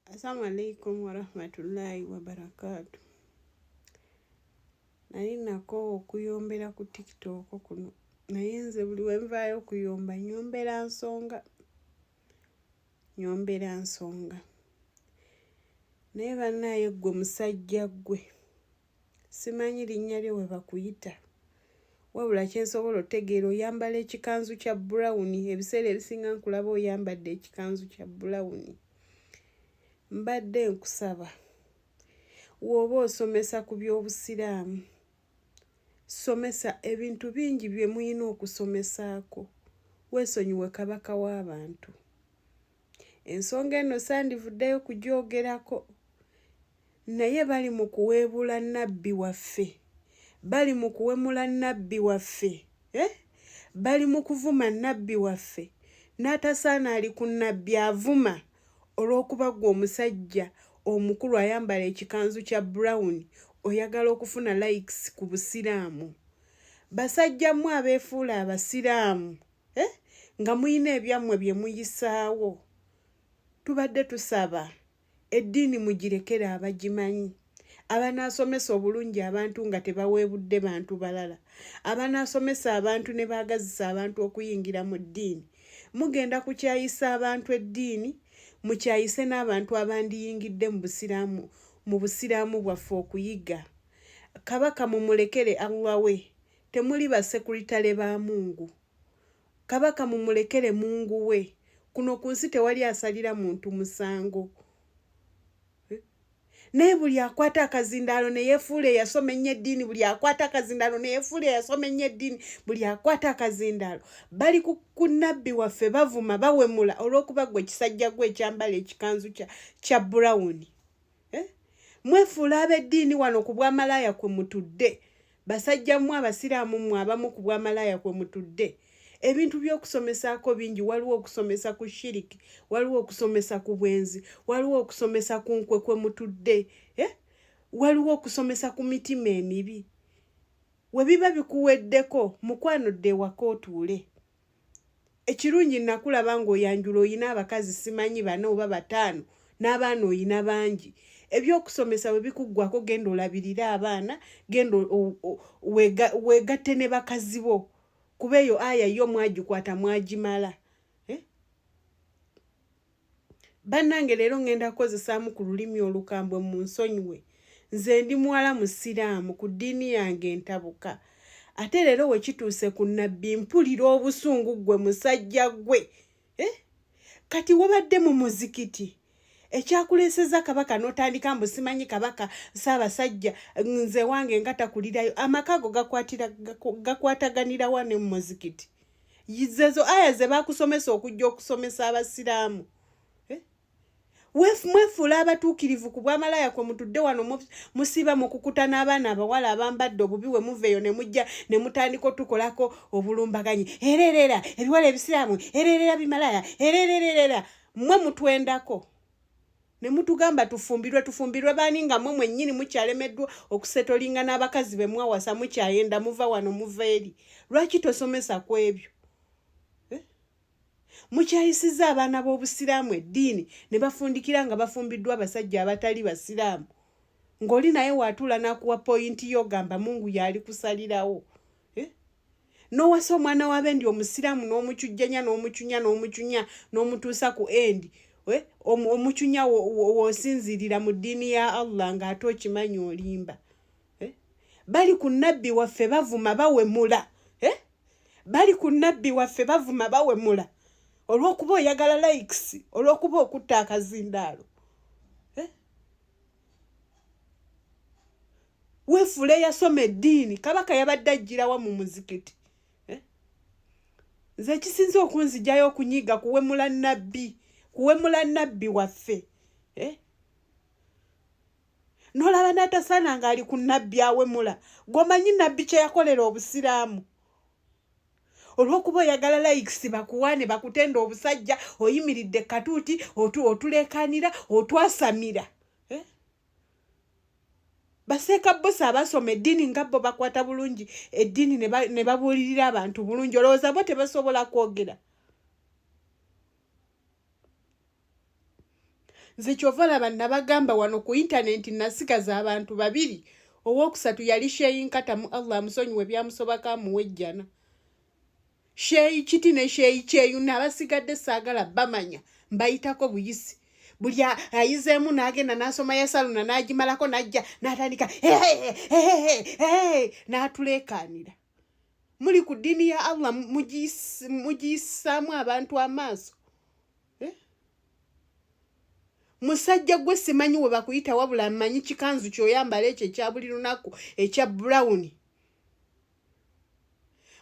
Assalamu alaikum warahmatullahi wabarakatu. Nali nakoowa okuyombera ku TikTok kuno, naye nze buli we nvaayo okuyomba nyombera nsonga, nyombera nsonga. Naye bannaaye ggwe musajja ggwe, simanyi linnya lyo we bakuyita, wabula kye nsobola otegeera oyambala ekikanzu kya bulawuni. Ebiseera ebisinga nkulaba oyambadde ekikanzu kya bulawuni. Mbadde nkusaba w'oba osomesa ku by'Obusiraamu, somesa ebintu bingi bye muyina okusomesaako. Weesonyiwe kabaka w'abantu. Ensonga eno sandivuddeyo kugyogerako, naye bali mu kuweebuula Nabbi waffe, bali mu kuwemula Nabbi waffe, eh? Bali mu kuvuma Nabbi waffe, n'atasaana ali ku Nabbi avuma olw'okuba ggwe omusajja omukulu ayambala ekikanzu kya brown oyagala okufuna likes ku Busiraamu. Basajja mmwe abeefuula Abasiraamu, eh? Nga muyina ebyammwe bye muyisaawo, tubadde tusaba eddiini mugirekere abagimanyi, abanaasomesa obulungi abantu nga tebaweebudde bantu balala, abanaasomesa abantu ne baagazisa abantu okuyingira mu ddiini. Mugenda kukyayisa abantu eddiini, mukyayise n'abantu abandiyingidde mu busiraamu, mu busiraamu bwaffe okuyiga. Kabaka mumulekere Allah we, temuli basekuritale ba Mungu. Kabaka mumulekere Mungu we. Kuno ku nsi tewali asalira muntu musango. Naye buli akwata akazindaalo ne yeefuula eyasoma ennyo eddiini, buli akwata akazindaalo ne yeefuula eyasoma ennyo eddiini, buli akwata akazindaalo, bali ku Nabbi waffe bavuma, bawemula olw'okuba ggwe kisajja gwe ekyambala ekikanzu kya burawuni. Eh? Mwefuula ab'eddiini wano ku bwamalaaya kwe mutudde. Basajja mmwe Abasiraamu mmwe abamu ku bwamalaaya kwe mutudde. Ebintu by'okusomesaako bingi. Waliwo okusomesa ku shiriki, waliwo okusomesa ku bwenzi, waliwo okusomesa ku nkwe kwe mutudde, eh? Waliwo okusomesa ku mitima emibi. We biba bikuweddeko, mukwano dda ewaka otuule. Ekirungi nakulaba ng'oyanjula oyina abakazi simanyi bana oba bataano, n'abaana oyina bangi. Ebyokusomesa bwe bikuggwako genda olabirire abaana, genda weegatte ne bakazi bo, kuba eyo aya yo mwagikwata mwagimala, eh? Bannange leero ŋŋenda kukozesaamu ku lulimi olukambwe, mu nsonyiwe. Nze ndi muwala Musiraamu, ku ddiini yange ntabuka, ate leero we kituuse ku Nabbi mpulira obusungu. Ggwe musajja ggwe, eh? Kati wabadde mu muzikiti ekyakuleeseza kabaka n'otandika mbu simanyi kabaka Ssaabasajja, nze wange nga takulirayo. Amaka ago gakwataganirawa ne mu muzikiti? Zezo aya ze bakusomesa okujja okusomesa Abasiraamu, eh? Mwefuula abatuukirivu ku bwamalaaya kwe mutudde wano, musiiba mukukuta n'abaana abawala abambadde obubi. We muva eyo ne mujja ne mutandika otukolako obulumbaganyi. Ererera ebiwala ebisiraamu, ererera bimalaaya, erererera mmwe mutwendako ne mutugamba tufumbirwe. Tufumbirwe baani nga mmwe mwennyini mukyalemeddwa okusetolinga n'abakazi be mwawasa? Mukyayenda, muva wano muva eri. Lwaki tosomesa ku ebyo, eh? Mukyayisizza abaana b'Obusiraamu eddiini ne bafundikira nga bafumbiddwa abasajja abatali Basiraamu, ng'oli naye waatuula n'akuwa point yo, gamba Mungu yali kusalirawo, eh? N'owasa omwana w'abendi Omusiraamu n'omucujjanya n'omucunya n'omucunya n'omutuusa ku endi, eh? Omucunya w'osinziirira mu ddiini ya Allah ng'ate okimanyi olimba, eh? Bali ku Nabbi waffe bavuma, bawemula, eh? Bali ku Nabbi waffe bavuma, bawemula olw'okuba oyagala likes, olw'okuba okutta akazindaalo, eh? Weefuula eyasoma eddiini. Kabaka yabadde ajjirawa mu muzikiti, eh? Nze ekisinza okunzijayo okunyiiga kuwemula Nabbi, kuwemula Nabbi waffe, eh? N'olaba n'atasaana ng'ali ku Nabbi awemula. Gw'omanyi Nabbi kye yakolera Obusiraamu? Olw'okuba oyagala likes, bakuwaane, bakutenda obusajja, oyimiridde katuuti otuleekaanira, otwasamira, eh? Baseeka bosa abasoma eddiini nga bo bakwata bulungi eddiini ne babuulirira abantu bulungi, olowooza bo tebasobola kwogera? Nze kyova laba nabagamba wano ku intaneti nasigaza abantu babiri, owokusatu yali Sheyi Nkatamu, Allah amusonyiwe byamusobako amuwe ejjana. Sheyi Kiti ne Sheyi Kyeyuna abasigadde saagala bamanya, mbayitako buyisi. Buli ayizeemu n'agenda n'asoma ya saluna n'agimalako n'ajja n'atandika n'atuleekaanira. Muli ku ddiini ya Allah mugiyisaamu abantu amaaso. Eh? Musajja gwe simanyi we bakuyita, wabula mmanyi kikanzu ky'oyambala ekyo ekya buli lunaku ekya brown.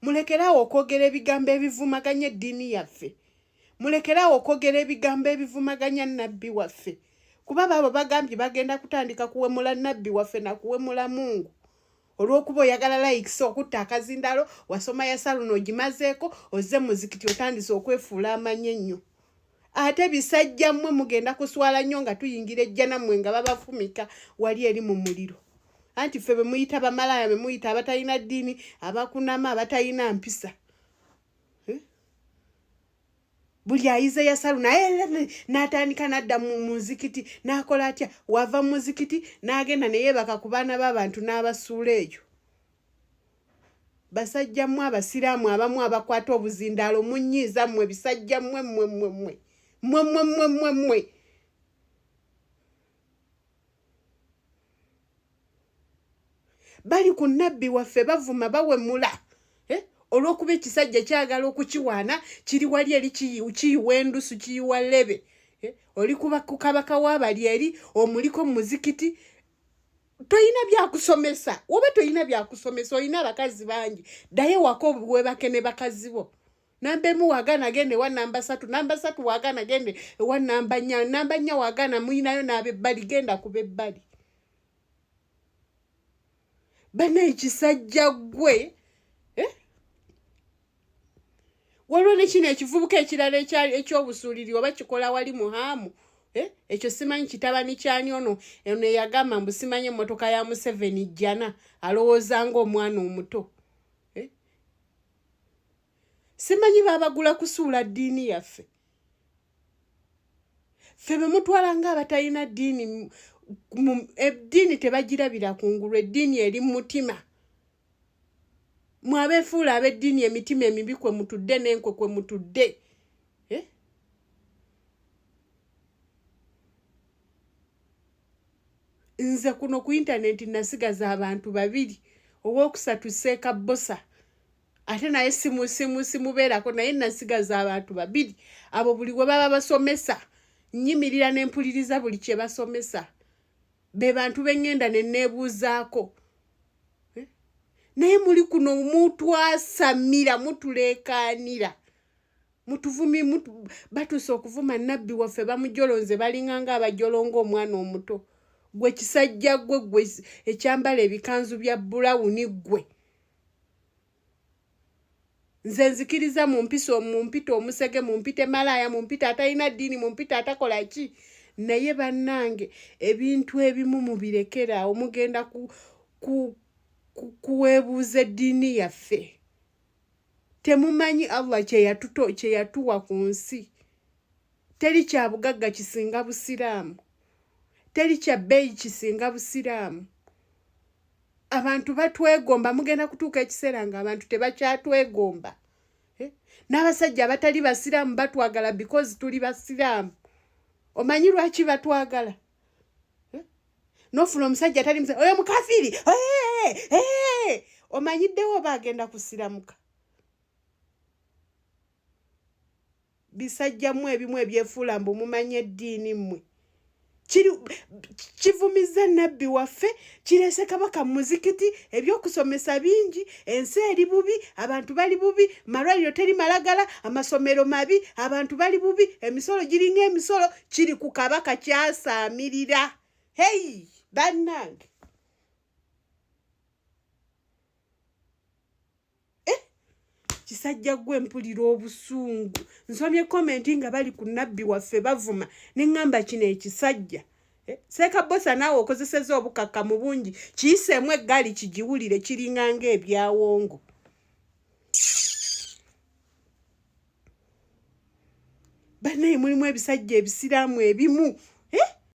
Mulekeraawo okwogera ebigambo ebivumaganya eddiini yaffe. Mulekeraawo okwogera ebigambo ebivumaganya nabbi waffe, kuba baabo bagambye bagenda kutandika kuwemula nabbi waffe na kuwemula Mungu olw'okuba oyagala likes, okutta akazindalo. Wasoma ya saluna ogimazeeko, ozze muzikiti otandise okwefuula amanyi ennyo. Ate bisajja mmwe mugenda kuswala nnyo nga tuyingira ejjana, mmwe nga babafumika wali eri mu muliro. Anti ffe be muyita bamalaaya, be muyita abatalina ddiini, abakunama, abatalina mpisa. Eh? Buli ayize yasalu naye n'atandika n'adda mu muzikiti n'akola atya, wava mu muzikiti n'agenda neyeebaka ku baana b'abantu n'abasuula eyo. Basajja mmwe abasiraamu abamu abakwata obuzindaalo munyiiza mmwe, bisajja mmwe, mmwe, mmwe, mmwe, mmwe, mmwe, mmwe, mmwe, mmwe. Bali ku nabbi waffe bavuma, bawemula, eh? Olw'okuba ekisajja kyagala okukiwaana kiri wali eri kiyiwa endusu, kiyiwa lebe, eh? Oli kuba ku kabaka w'abali eri omuliko mu muzikiti, toyina byakusomesa. Oba toyina byakusomesa, olina abakazi bangi, ddayo waka webake ne bakazi bo. Namba 1 wagaana gende ewa namba 3, namba 3 wagaana gende ewa namba 4, namba 4 wagaana muyinayo n'abebbali, genda ku bebbali. Bana ekisajja ggwe, eh? Waliwo ne kino ekivubuka ekirala ekyobusuuliri oba kikola wali muhaamu, eh? Ekyo simanyi kitabani kyani ono eno eyagamba mbu simanyi emmotoka ya Museveni jjana, alowooza ng'omwana omuto, eh? Simanyi babagula kusuula ddiini yaffe. Ffe be mutwala ng'abatalina ddiini, eddiini tebagirabira kungulu, eddiini eri mu mutima. Mwe abeefuula ab'eddiini, emitima emibi kwe mutudde n'enkwe kwe mutudde, eh? Nze kuno ku intaneti nasigaza abantu babiri, owokusatu Seeka Bosa, ate naye simu simu simubeerako, naye nasigaza abantu babiri abo. Buli we baba basomesa nyimirira nempuliriza buli kye basomesa. Be bantu beŋŋenda ne neebuuzaako, eh? Naye muli kuno mutwasamira, mutuleekaanira, mutuvumi, batuuse okuvuma nabbi waffe, bamujolonze, balinga nga abajolonga omwana omuto. Gwe kisajja gwe, gwe ekyambala ebikanzu bya brown, gwe nze nzikiriza mumpisa, mumpita omusege, mumpite malaaya, mumpita atalina ddiini, mumpita atakola ki, naye bannange ebintu ebimu mubirekeraawo. Mugenda kuweebuuza eddiini yaffe. Temumanyi Allah kye yatuwa ku nsi. Teri kya bugagga kisinga busiraamu, teri kya bbeeyi kisinga busiraamu. Abantu batwegomba, mugenda kutuuka ekiseera nga abantu tebakyatwegomba, eh? N'abasajja abatali basiraamu batwagala because tuli basiraamu. Omanyi lwaki batwagala, eh? Nofuna omusajja atali oyo mukafiiri, omanyiddewo oba agenda kusiramuka. Bisajjamu ebimu ebyefuula mbu mumanye eddiini, mmwe kivumiza nabbi waffe, kireese kabaka mu muzikiti. Ebyokusomesa bingi, ensi eri bubi, abantu bali bubi, malwaliro teri malagala, amasomero mabi, abantu bali bubi, emisolo giringa emisolo. Kiri ku kabaka kyasaamirira. Hei bannange, kisajja gwe, mpulira obusungu. Nsomye comment nga bali ku nabbi waffe bavuma, neŋŋamba kino ekisajja, eh, Seeka Bosa naawe okozeseza obukakkamu bungi, kiyiseemu eggaali kigiwulire, kiringa ng'ebyawongo. Bannaye mulimu ebisajja ebisiraamu ebimu.